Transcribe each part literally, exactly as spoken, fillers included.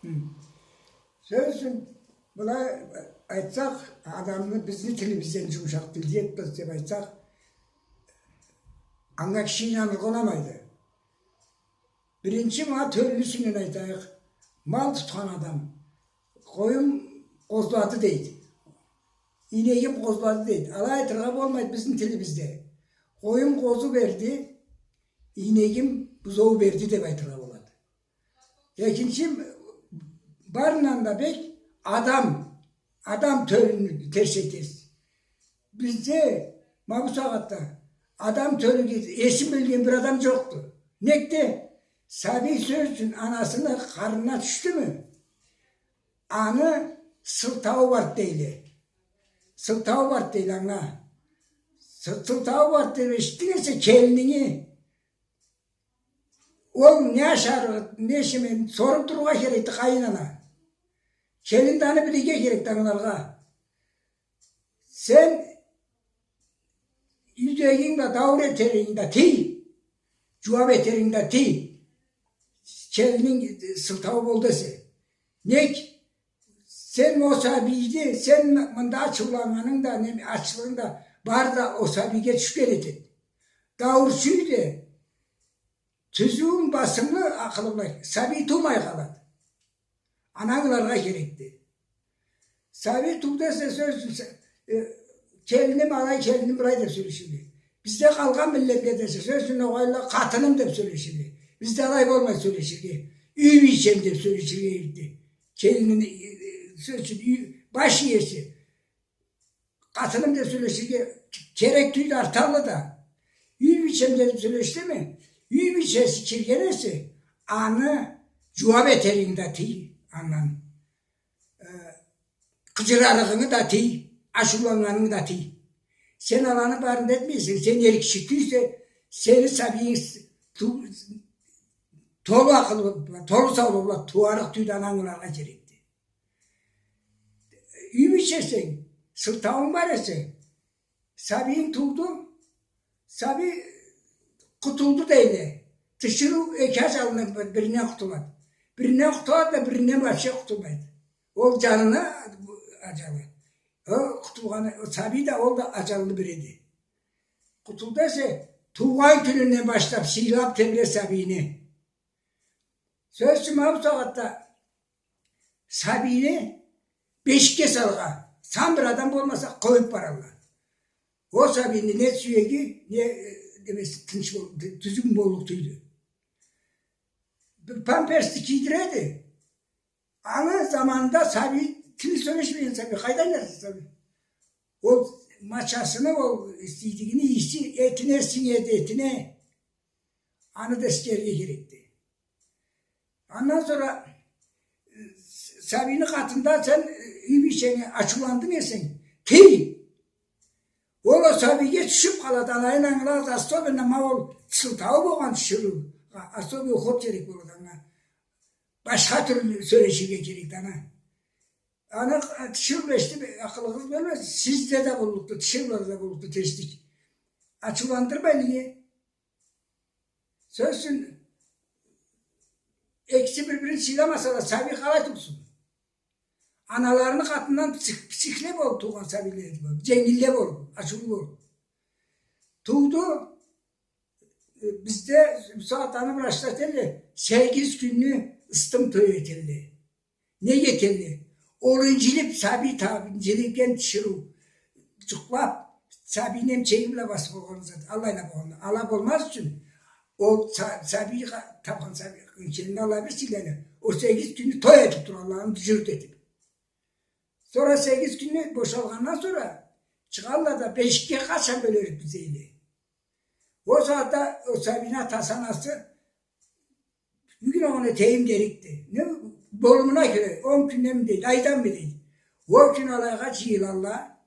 Сёз ючюн, былай айтсакъ, адамны, бизни тилибизден, джумушакъ тилде этибиз деб айтсакъ, анга киши ийнаныргъа унамайды. Биринчи, манга тёлюню юсюнден айтайыкъ. Мал тутхан адам, къоюм къозлады дейди. Ийнегим къозлады дейди. Алай айтыргъа болмайды бизни тилибизде. Къоюм къозу берди, ийнегим бузоу берди деб айтыргъа болады. Экинчи, барындан да бек адам, адам тёлюн терс этесиз. Бизде ма бу сагъатда адам тёлюге эсин билген бир адам джокъду. Нек да, сабий, сёз ючюн, анасыны къарнына тюшдюмю, аны сылтауу барды дейле. Сылтауу барды дейле анга. Сы-, сылтауу барды деб эшитдинг эсе, келининги ол не ашарыгъы, не иши, мен соруб турургъа керекди къайын ана. Келин да аны билирге керекди, ангыларгъа. Сен юйдегинг бла дауур этеринги да тый, джууаб этеринги да тый. Келининг сылтауу болду эсе. Нек, сен ол сабийди, сен мында ачыуланнганынг да, не, ачлыгъынг да, бары да ол сабийге тюшген этеди. Даурчу юйде тюзюн, басымлы, акъыллы сабий тууумай къалады. Аны ангыларгъа керекди. Сабий тууду эсе, сёз ючюн, э, келиним алай, келиним былай деб сёлеширге. Бизде къалгъан миллетледе эсе, сёз ючюн, ногъайлыла, къатыным деб сёлеширге. Бизде алай болмайды сёлеширге. Юй бийчем деб сёлеширге керекди. Келинини, э, сёз ючюн, юй, баш иеси. Къатыным деб сёлеширге керек тюйюлдю, арталлы да. Юй бийчем деб сёлешдими, юй бийчеси кирген эсе, аны джууаб этеринги да тый, андан, э, къыджырарыгъынгы да тый, ачыуланнганынг да тый. Сен аланы барын да этмейсе, сен эр киши тюйюлсе, сени сабийинг с-, ту-, толу акъылы бла, толу саулугъу бла тууарыкъ тюйюлдю, аны ангыларгъа керекди. Юй бийчесенг, сылтауунг бар эсе, сабийинг тууду, сабий къутулду дейле. Тиширыу эки аджалны бир-, биринден къутулады. Биринден къутулады да, биринден вообще къутулмайды. Ол джанына аджалы. Ол къутулгъаны, ол сабий да, ол да аджалны бириди. Къутулду эсе, туугъан кюнюнден башлаб сыйлаб тебре сабийни. Сёз ючюн, ма бу сагъатда сабийни бешикге салыргъа, сау бир адам болмаса, къоюб баралла. Ол сабийни не сюеги, не, э, немеси тынч бол-, тю-, тюзюн боллукъ тюйюлдю. Бир памперсни кийдиреди. Аны заманында сабий, тили сёлешмеген сабий къайдан келсин сабий? Ол мачасыны, ол сийдигини ийиси этине сингеди, этине. Аны да эсгерирге керекди. Андан сора, э, с-, сабийни къатында сен, э, юй бийченге ачыуландынг эсенг, тый! Ол, ол сабийге тюшюб къалады, алайын ангыларыкъ, особенно ма ол сылтауу болгъан тиширыу, а-, особый уход керек болады анга. Башха тюрлю сёлеширге керекди ана. Аны, э, тиширыу бла эшитиб, акъылыгъыз бёлмесин, сизде да боллукъду, тиширыулада да боллукъду терслик. Ачыуландырмай, неге? Сёз ючюн, экиси бир-бирин сыйламасала, сабий къалай турсун? Аналарыны къатындан псих-, психле болуб туугъан сабийле эди бу, дженгилле болуб, ачыулу болуб. Тууду, э, бизде бусагъат аны врачла этелле, сегиз кюнню ыстым той этелле. Неге этелле? Ол инжилиб, сабий таб-, инжилген тиширыу, джукълаб, сабийни эмчеги бла басыб алгъан зат, аллайла болгъанда. Ала болмаз ючюн, ол са-, сабий къа-, табхан сабий, келин ала бир сыйлайла. Ол сегиз кюнню той этиб туралла, аны джурт этиб. Сора сегиз кюнню бошалгъандан сора чыгъалла да, бешикге къачан бёлерикбиз дейле. Ол сагъатда ол сабийни атасы, анасы, бюгюн огъуна этейим дерикди. Не, болумуна кёре, он кюнденми дейди, айданмы дейди. Ол кюн алайгъа джыйылалла.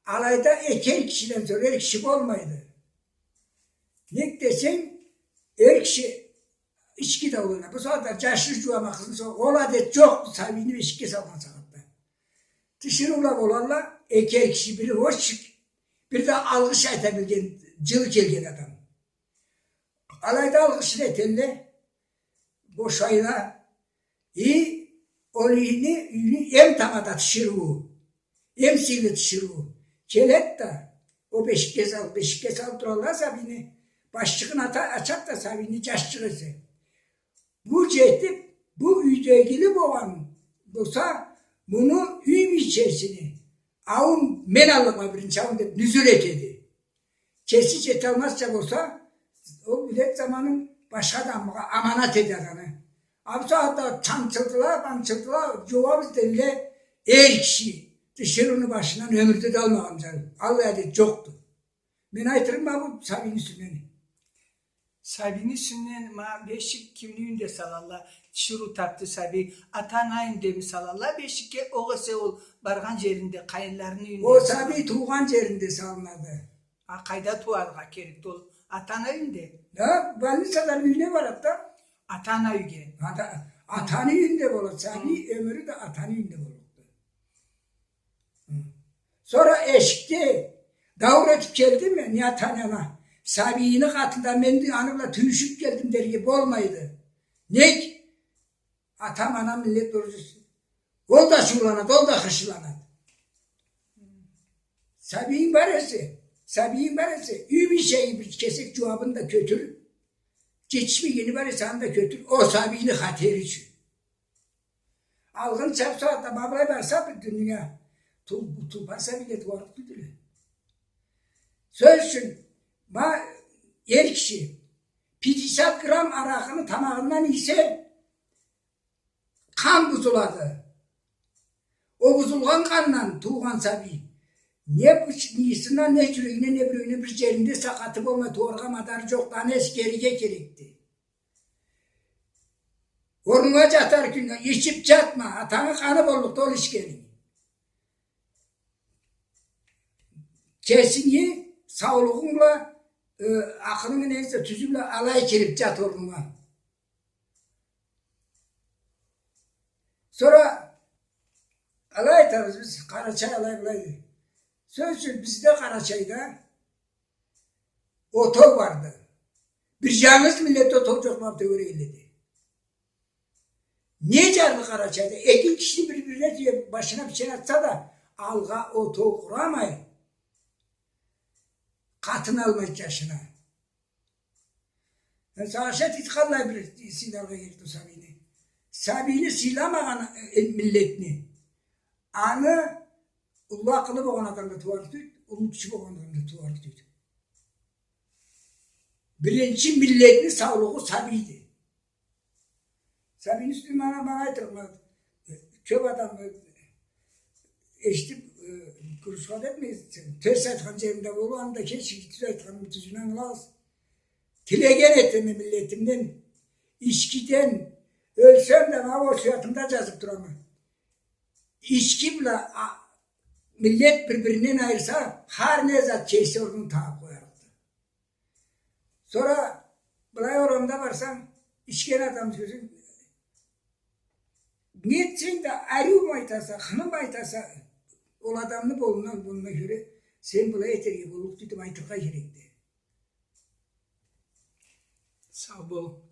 Алайда эки эр кишиден сора эр киши болмайды. Нек десенг, эр киши ички да ойнай. Бу сагъатда джашны джууама, къызны сора, ол адет джокъду, сабийни бешикге салгъан сагъатда. Тиширыула болалла, эки эр киши, бири бошчик, бири да алгъыш айта билген, джылы келген адам. Алайда алгъышын этелле, бошайла. И Ол юйню, юйню эм тамада тиширыуу, эм сыйлы тиширыуу. Келед да, ол бешикге сал-, бешикге салыб туралла сабийни, башчыгъын ата-, ачад да сабийни, джашчыкъ эсе. Бу джетиб, бу юйдегили болгъан болса, муну юй бийчесини, аууун мен аллыкъма биринчи, аууун деб, нюзюл этеди. Кеси джеталмазча болса, ол билед заманын башха адамгъа аманат этеди аны. А бусагъатда чанчылдыла, банчылдыла, джууабыз дейле, эр киши тиширыуну башындан ёмюрде да алмагъан джары. Аллай адет джокъду. Мен айтырым ма бу сабийни юсюнден. Сабийни юсюнден ма бешик кимни юйюнде салалла? Тиширыу табды сабий. Ата-ана юйюндеми салалла бешикге, огъесе ол баргъан джеринде, къайынларыны юйюнде? Ол сабий туугъан джеринде салынады. А къайда тууаргъа керекди ол? Ата-ана юйюнде? Да, больницада юйюне барад да. Ата-ана юйге. Ата-, атаны юйюнде болад, сабий ёмюрю да атаны юйюнде болады. Хы. Сора эшикде дауур этиб келдими, не ата, не ана, сабийни къатында мен да аны бла тюйюшюб келдим дерге болмайды. Нек? Атам, анам миллет борчу. Ол да ачыуланад, ол да хырчыланад. Сабийинг бар эсе, сабийинг бар эсе, юй бийчеге бир кесек джууабын да кётюр. Джетишмегени бар эсе, аны да кётюр. Ол сабийни хатери ючюн. Алгъынча бусагъатда ма былай барса бир дунюя, ту-, ту-, туугъан сабийле тууарлыкъ тюлдюле. Сёз ючюн, ма эр киши пятьдесят грамм аракъыны тамагъындан ийсе, къан бузулады. Ол бузулгъан къандан туугъан сабий не быч-, мыйысына, не джюрегине, не бир юйюне, бир джеринде сакъаты болмай, тууаргъа мадары джокъду, аны эсгерирге керекди. Орнунга джатар кюнде ичиб джатма, атангы къаны боллукъду ол ичгенинг. Кесинги саулугъунг бла, э, акъылынгы, нейсе, тюзю бла алай кириб джат орнунга. Сора алай айтабыз биз, Къарачай алай-былай дей. Сёз ючюн, бизде Къарачайда отоу барды. Бир джангыз миллетде отоу джокъ, ма бу тёгерек элледе. Не джарлы Къарачайда, эки кишини бир-бирине тие, башына бичен атса да, алгъа отоу къурамай, къатын алмай джашына. Сагъыш эт, къаллай бир сыйларгъа керекди ол сабийни. Сабийни сыйламагъан, э, миллетни, аны уллу акъылы болгъан адам да тууарлыкъ тюлдю, уллу киши болгъан адам да тууарлыкъ тюлдю. Биринчи миллетни саулугъу сабийди. Сабийни юсюнден ма, ма айтырыкъма, кёб адам, э, эшитиб, э, кружка да этмей, терс айтхан джеринде болур, анда кеч, тюз айтханны тюзюн ангылагъыз. Тилеген этеме миллетимден, ичкиден, ёлсем да, ма осуятымда джазыб турама. Ички бла, а, миллет бир-биринден айырса, хар не зат кеси орнун табыб къоярыкъды. Сора былай орамда барсанг, ичген адамны кёрсенг, не этсенг да, ариу айтаса, хыным айтаса, ол адамны болумундан, болумуна кёре, сен былай этерге боллукъду деб айтыргъа керекди. Сау бол.